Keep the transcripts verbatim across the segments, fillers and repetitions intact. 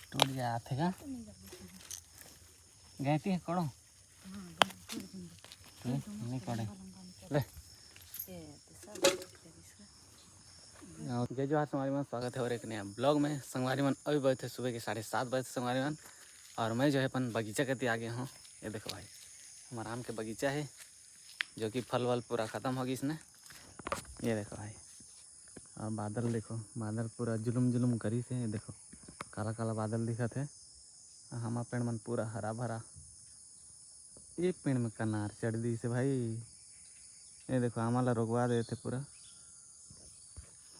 टूट जात हे का? गैंती हे कोड़ो। नहीं कोड़े। ले। जय जोहार संगवारी मन, स्वागत हे और एक नया ब्लॉग में। संगवारी मन, अभी बजे हे सुबह के साढ़े सात बजे संगवारी मन, और मैं जो है अपन बगीचा कती आ गया हूँ। ये देखो भाई, हमारा आम के बगीचा है, जो कि फल वल पूरा खत्म हो गइस ने। ये देखो भाई, और बादल देखो, बादल पूरा जुलुम जुलुम करिस हे। ये देखो, काला काला बादल दिखत हे। आमा पेड़ मन पूरा हरा भरा। ये पेड़ में कनार चढ़ दिस हे भाई। ये देखो, आमा ला रोकवा देथे पूरा।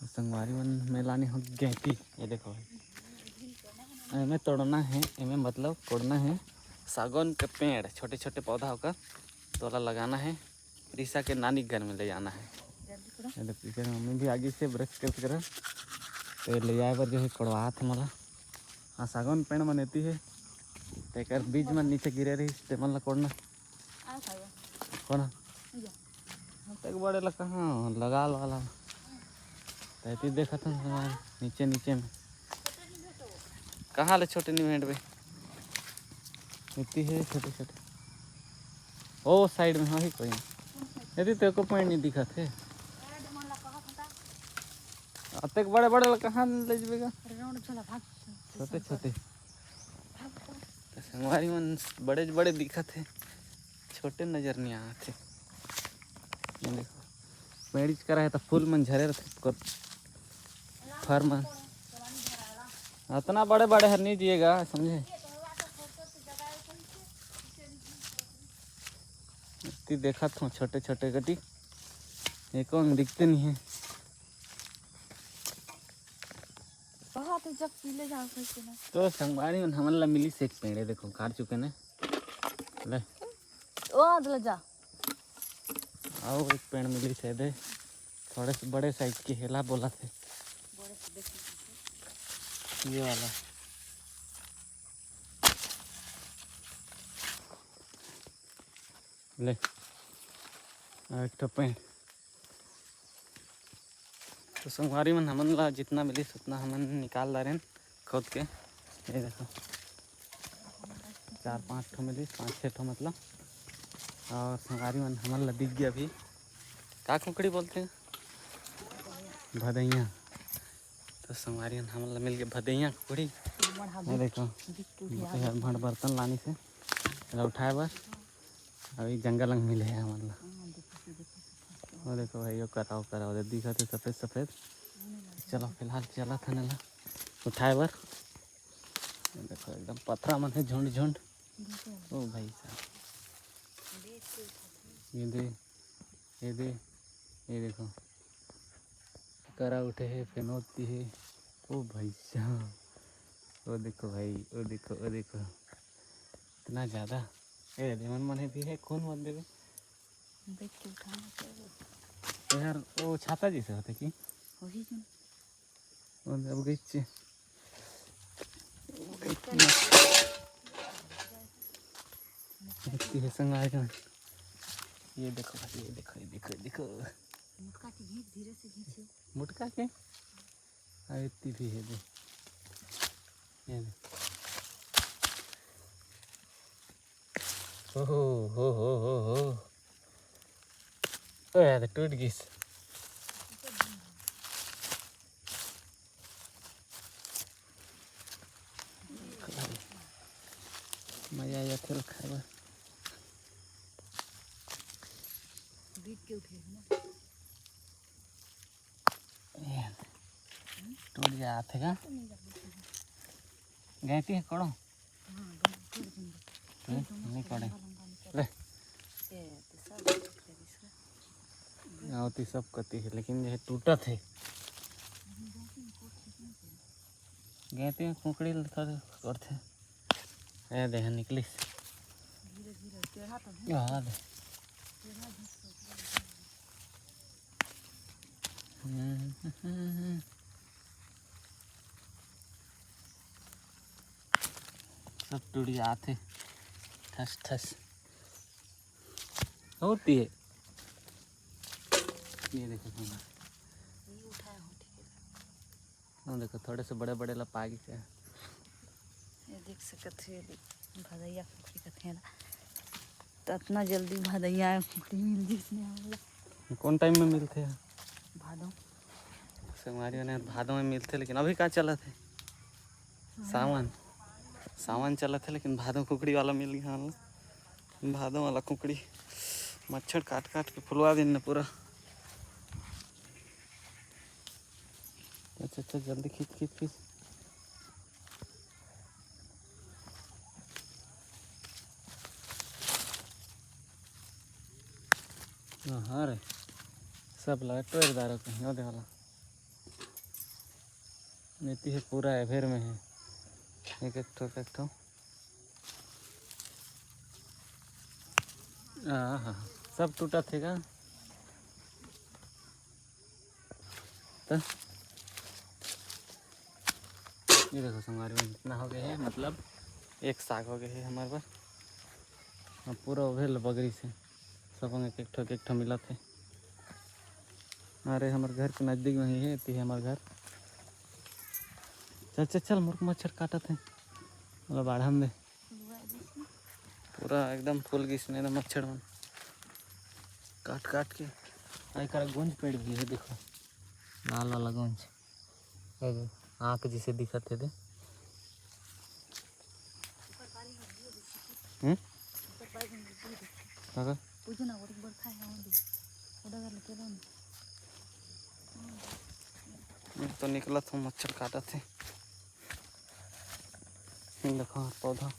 संगवारी मन, मैं लाने हो गैंती। ये देखो भाई, एमे तोड़ना है, एमे मतलब कोड़ना है सागौन के पेड़, छोटे छोटे पौधा होकर तोला लगाना है, रिसा के नानी के घर में ले जाना है। ये देखो, रिसा के मम्मी भी आगे से ब्रश करत करत, तो ले जाए बर जो है कोड़वात हे मोला। हाँ, सागौन पेड़ मन एती हे, तेकर बीज मन नीचे गिरे रहिस, ते मन ला कोड़ना। कोन? तक बड़े ला कहाँ लगा ला ला। तैती देखत हन हमारे नीचे नीचे में। कहाँ ले छोटे नहीं भेंटबे? इतनी है छोटे छोटे। ओ साइड में, हाँ, ही कोई नहीं। यदि तेरे को पॉइंट नहीं दिखत हे। अतेक बड़े बड़े ला कहाँ ले जबे गा? छोटे छोटे। तो संगवारी मन बड़े बड़े दिखत हे, छोटे नजर नहीं आत हे। ये देखो, पेड़िच करा है तो फूल मन झरे रथे, फर मन। अतना बड़े बड़े हर नहीं जिएगा, समझे? इतनी देखत हूँ छोटे छोटे कटी, एको अंग दिखते नहीं है। बहुत है जब पीले जाओ करके ना। तो संगवारी मन हमन ला मिलिस एक पेड़, ये देखो, काट चुके ने। ले। ओ, आद ले जा। आओ, एक पेड़ मिलिस हे दे, थोड़े से बड़े साइज के हेला बोला थे। बड़े से देख। ये वाला। ले, आ एक ठो पेड़। तो संगवारी मन, हमन ला जितना मिलिस उतना हमन निकाल डारेन खोद के। ये देखो, चार पाँच ठो मिलिस, पाँच छः ठो मतलब। और संगवारी मन, हमन ला दिख गया अभी, का कुकड़ी बोलते हैं, भदैया। तो संगवारी मन, हमन ला मिल गया भदैया कुकड़ी। ये देखो, ये भांड बर्तन लानी से एला उठाए बर। अभी जंगल अंग मिले हे हमन ला। वो देखो भाई, वो कराओ कराओ दे दिखत हे सफेद सफेद। चलो फिलहाल चलत हन एला उठाए बर। ये देखो एकदम पथरा मन हे झुंड झुंड। ओ भाई साहब, ये दे, ये दे, ये देखो करा उठे हे, फेनोती हे। ओ भाई साहब, ओ देखो भाई, ओ देखो, ओ देखो, इतना ज्यादा। ए, लेमन मन हे भी हे, कौन मत देवे? देख के उठाना चाहिए। तो यार, वो छाता जैसे होता कि? वही जो। वो अब गई चे। वो गई चे। इतनी है संग आएगा। ये देखो, ये देखो, ये देखो, ये देखो। मुटका के घींच, धीरे से घींचियो। मुटका के? अरे, इतनी भी है दे। ये दे। ओहो, हो, हो, हो, हो। ओ यार, टूट गइस। मजा आ जाथे खाए बर। बीच के उठे हे ना। टूट जात हे का? गैंती हे कोड़ो? हम्म, नहीं कोड़े। ले। आओ ती सब कती हे, लेकिन ये टूटत हे। गैंती में कुकड़ी ल थोड़ा करथे। ए देख निकलिस। धीरे धीरे टेढ़ा तो है। हाँ दे। टेढ़ा भी तो है। हम्म। सब टूट जात हे ठस ठस। होती है। ये देखो सामने। उठाए हो, ठीक है। हाँ, देखो, थोड़े से बड़े बड़े ला पागे के। ये देख सकत हो, ये देख, भदैया कुकरी कथे ला। तो इतना जल्दी भदैया कुकरी मिल जिसने हमला। कौन टाइम में मिलथे? भादों। संगवारी हो, भादों में मिलथे, लेकिन अभी का चलत हे? सावन। सावन चलत हे, लेकिन भादों कुकरी वाला मिल गया हमला। भादों वाला कुकरी मच्छर काट काट के फुलवा दिन ने पूरा। अच्छा, अच्छा, जल्दी खींच, खींच, खींच। हाँ रे, सब ला टोर डारो कहीं, ओ दे वाला। नीति हे पूरा एभेर में हे, एक एक ठो, एक एक ठो। आहा, सब टूटत हे का? त ये देखो संगवारी हो, इतना हो गए हे, मतलब एक साग हो गए हे हमर बर। अब पूरा ओभेर ल बगरी से सब एक एक ठो, एक एक ठो मिलत हे। अरे, हमर घर के नजदीक में ही हे, ती हे हमर घर। चल, चल, चल, मोर मच्छर काटत हे, मतलब बाढ़ा में दे। पूरा एकदम फूल गिस ने मच्छर मन काट काट के। आई करा गोंज पेड़ भी हे, देखो, लाल वाला गोंज। ए दे, आँख जैसे दिखत हे दे। हम्म? काका? पूछो ना, वो बड़का है, वो दे। वो डगर लेके लो ना। मैं तो निकलत हूँ, मच्छर काटत हे। देखो, पौधा।